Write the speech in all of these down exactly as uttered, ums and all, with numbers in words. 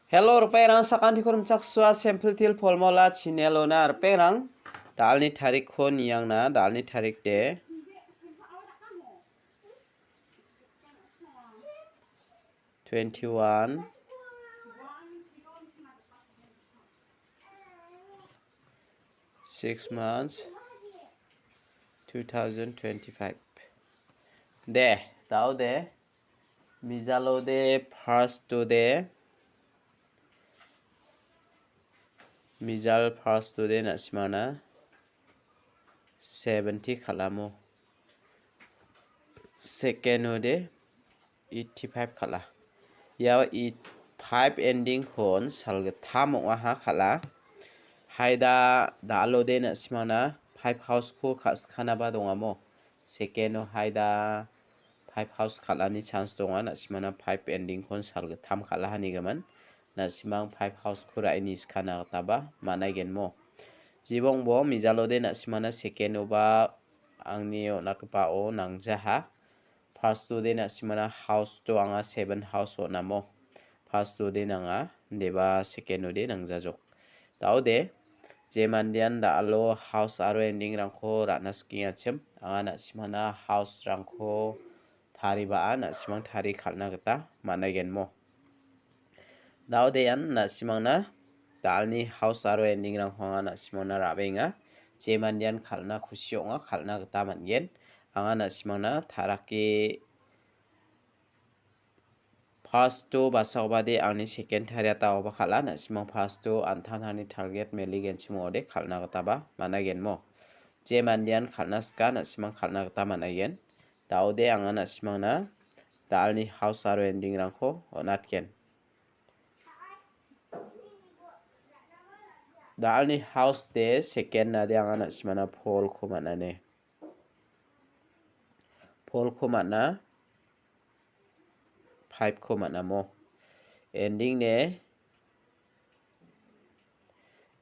Hello, ripengrang, sakantikon rimchaksoa, Simple Teer Formula channel-ona, ripengrang. Da·alni tarikko niangna, da·alni tarik de twenty-one, six months, two thousand twenty-five. De, da·o de. Mijalode first-o de. Mijal first-o de na·simangna seventy kal·amo. Second-o de eighty-five kal·a. Ia eight-, five ending-kon salgittam ong·aha kal·a. Haida da·alode na·simangna five house-ko ka·sikanaba dongamo. Second-o haida five house kal·ani chance donga. Na·simangna five ending-kon salgittam kal·aha nigimin. Na·simang five house-ko ra·e niskana gitaba man·aigenmo. Jibongbo mijalode na·simangna second-oba angni on·atgipao nangjaha. First-ode na·simangna house-o anga seven house on·amo. First-ode nanga, deba second-ode nangjajok. Da·ode, je mandean da·alo house aro ending-rangko ra·na sikengachim, anga na·simangna house-rangko taribaa na·simang tari kal·na gita man·aigenmo. Da·ode ian na·simangna da·alni house aro ending-rangko anga na·simangna ra·benga. Je mandean kal·na kusi ong·a, kal·na gita man·gen. Anga na·simangna tarake first-o basaobade angni second tariataoba kal·a. Na·simang first-o an·tangtangni target meligenchim ong·ode kal·na gitaba man·aigenmo. Je mandean kal·na sika, na·simang kal·na gita man·aigen. Da·ode anga na·simangna da·alni house aro ending-rangko on·atgen. Da·alni house de second-ode anga na·simangna four-ko man·ane. Four-ko man·a, five-ko man·amo. Ending de,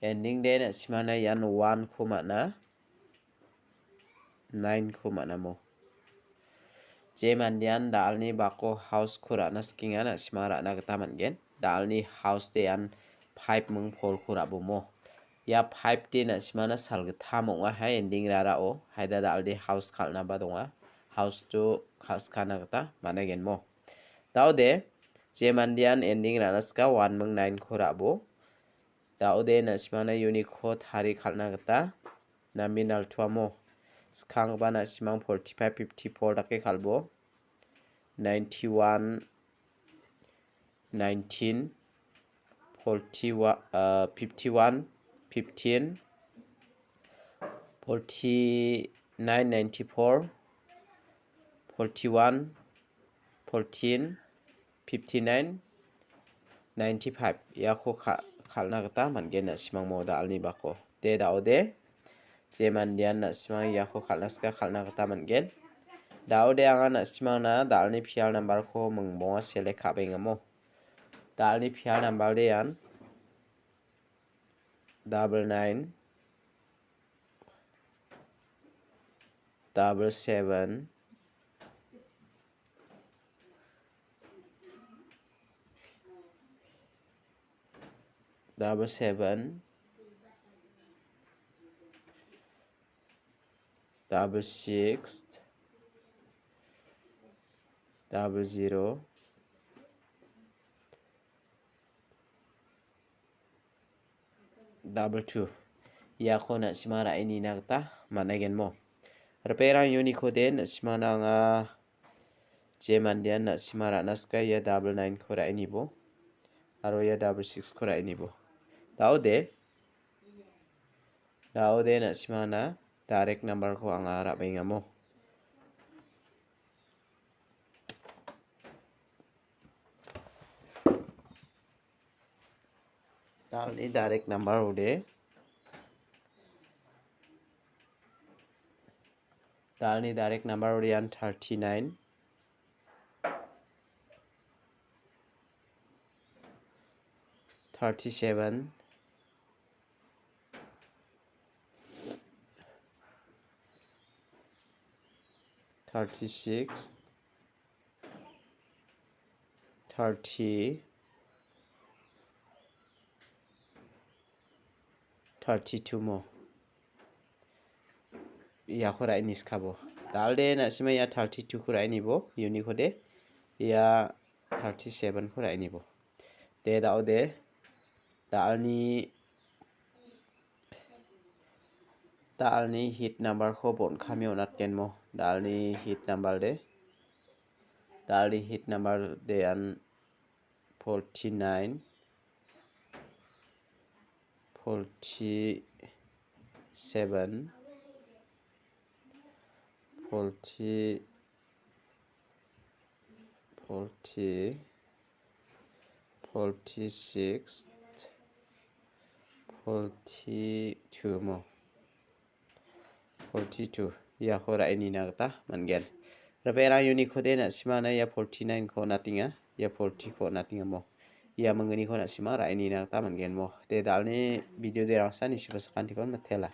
ending de na·simangna ian one-ko man·a, nine-ko man·amo. Je mandean da·alni bako house-ko ra·na sikenga, na·simang ra·na gita man·gen. Da·alni house de ian five ming four-ko ra·bomo. Ia five de na·simangna salgittam ong·aha ending rarao. Haida da·alde house kal·naba donga. House-o ka·sikana gita man·aigenmo. Da·ode, je mandean ending ra·na sika one ming nine-ko ra·bo. Da·ode na·simangna unit-ko tari kal·na gita nominal-toamo. Skanggipa na·simang forty-five, fifty-four dake kal·bo. Ninety-one, nineteen, forty-one, uh, fifty-one, fifteen, forty-nine, ninety-four, forty-one, fourteen, fifty-nine, ninety-five. Iako ka-, kal·na gita man·gen na·simangmo da·alni bako. De da·ode. Je mandean na·simang iako kal·na sika kal·na gita man·gen. Da·ode anga na·simangna da·alni pial nambarko mingbonga select ka·bengamo. Da·alni pial nambar de ian double nine, double seven, double seven, double six, double zero, double two. Iako na·sima ra·e nina gita man·aigenmo. Ripengrang, uniko de na·simana anga je mandean na·sima ra·na sika ia double nine-ko ra·e nibo. Aro ia double six-ko ra·e nibo. Da·ode. Da·ode na·simana direct number-ko anga ra·bengamo. Da·alni direct number ode. Da·alni direct number ode ian thirty-nine, thirty-seven, thirty-six, thirty, thirty-two mo. Iako ra·e niskabo. Dal·de na·sima ia thirty-two ko ra·e nibo, uniko de. Ia thirty-seven ko ra·e nibo. De dal·de. Dal·ni, dal·ni hit number ko bon·kami on·atgenmo. Dal·ni hit number de. Dal·ni hit number de an forty-nine, forty-seven, forty, forty, forty-six, forty-two mo. Forty-two. Iako ra·e nina gita man·gen. Ripengrang uniko de na·simana ia forty-nine ko on·atenga. Ia forty ko on·atenga mo. Ia mingginiko na·sima ra·e nina gita man·gen mo. De dal·ni video de rangsan isuba sakantikon matela.